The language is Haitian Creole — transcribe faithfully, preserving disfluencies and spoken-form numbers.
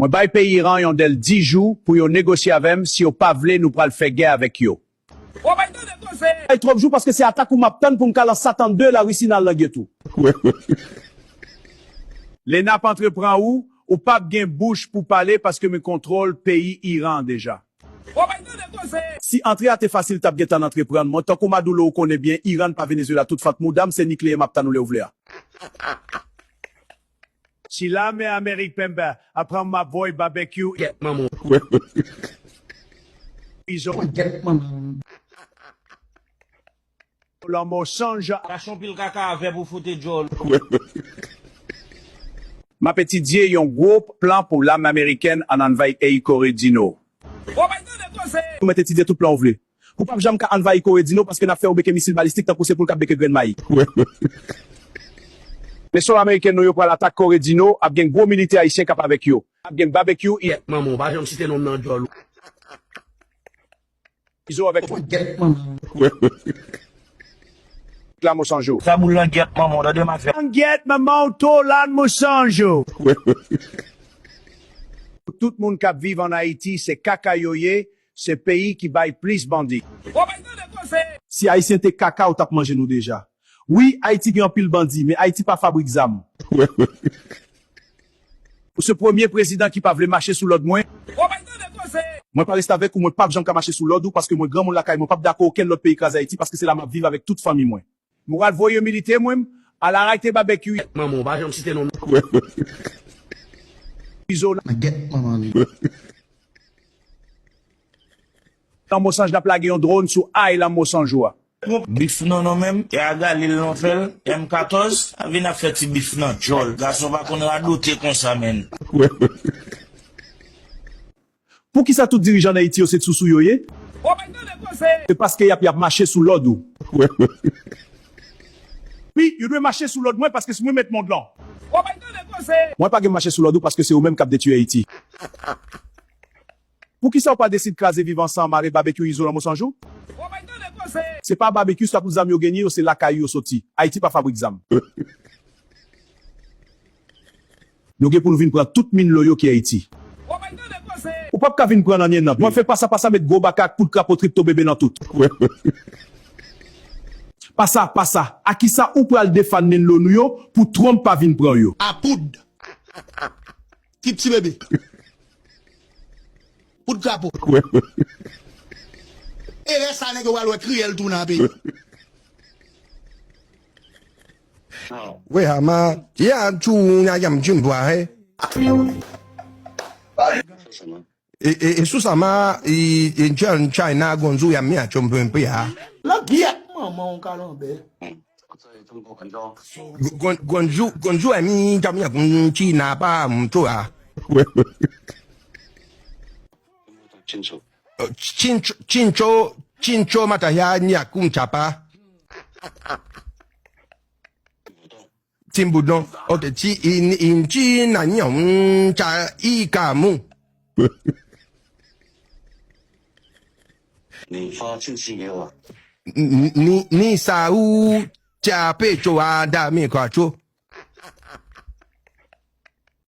Mwen bay peyi Iran yon dèl dis jou pou yo negosye avè m, si yo pa vle nou pral fè gè avèk yo. Bay twòp jou paske se atak ou m ap tann pou m ka lans Satan de Larisi nan lang yo tou. Lè n ap antreprann ou, ou p ap gen bouch pou pale paske m kontwòl peyi Iran deja. Si antre a te fasil t ap gentan antreprann mwen, tankou Maduro ou konnen byen Iran pa Venezuela tout fant mouda m se nikleyè m ap tann ou lè ou vle a. Si lame Amerik penba aprann m ap voye babekyou. Gèt manman w. Izo. Gèt manman w. Lanmò sanjou. Kache yon pil kaka avè pou foute djòl. M ap etidye yon gwo plan pou lame amerikèn ann anvayi eyi Kore di No. Ou mèt etidye tout plan ou vle. Ou p ap janm ka anvayi Kore di No paske n ap fè ou beke misil balistik tankou se pou l k ap beke grenn mayi. Leson ameriken nou yo pral atak Kore di No, ap gen gwo militè ayisyen k ap avèk yo. Ap gen babekyou. Yèt manman w pa janm site non m nan djòl ou. Izo avèk. Gèt manman w. Lamo Sanjo. Sa boul lan gèt manman w tande m ap fè. Gèt manman w to Lamo Sanjo. Tout moun k ap viv ann Ayiti se kaka yo ye. Se peyi ki bay plis bandi. Si ayisyen te kaka ou t ap manje nou deja. Wi Ayiti gen anpil bandi men Ayiti pa fabrik zam. Ou se premye prezidan ki pa vle mache sou lòd mwen. Mwen pa restavèk ou mwen p ap janm ka mache sou lòd ou paske mwen granmoun lakay mwen p ap dakò okenn lòt peyi kraze Ayiti paske se la m ap viv avèk tout fanmi mwen. M pral voye militè mwen m al arete babekyou. Manman w pa janm site non m. Izo. Gèt manman w. Lanmo Sanj n ap lage yon dwòn sou ay Lanmo Sanj ou a. Bif nan non menm, e a Galil non fè l, M katòz, a vin ap fè ti bif nan djòl. Gason pa konn radote konsa menn. Poukisa tout dirijan ann Ayiti yo se t sousou yo ye? Se paske y ap y ap mache sou lòd ou. Wi, yo dwe mache sou lòd mwen paske se mwen mèt mond lan. Mwen pa gen mache sou lòd ou paske se ou menm k ap detwi Ayiti. Poukisa ou pa deside kraze Viv Ansanm avèk Babekyou Izo Lanmo Sanjou? Se pa Babekyou sa tout zam yo genyen yo se lakay ou yo soti. Ayiti pa fabrik zam. Nou gen pou nou vin pran tout min lo yo ki Ayiti. Ou p ap ka vin pran anyen nan peyi. Mwen fè pasa pasa met gwo baka ak poud krapo tripto bebe nan tout. Pasa pasa, a kisa ou pral defann min lo nou yo pou Trump pa vin pran yo? A poud. Ki pti bebe. Poud krapo. E rès sa nèg yo pral wè kriyèl tou nan peyi. Wehama ya chu na yam jun bwa he. E e e susama i i jan China gonzu ya mi a chompe mpe ya. Lan gyèt manman w kalanbè. Gonzu gonzu emi jamia kun China pa mtoa. Chincho chincho chincho mata ya nya kun chapa. Timboudon. Ok, ti in in China nyon cha ikamu. Ni fa chin si gewa. Ni ni sa u cha pecho a da mi kwacho.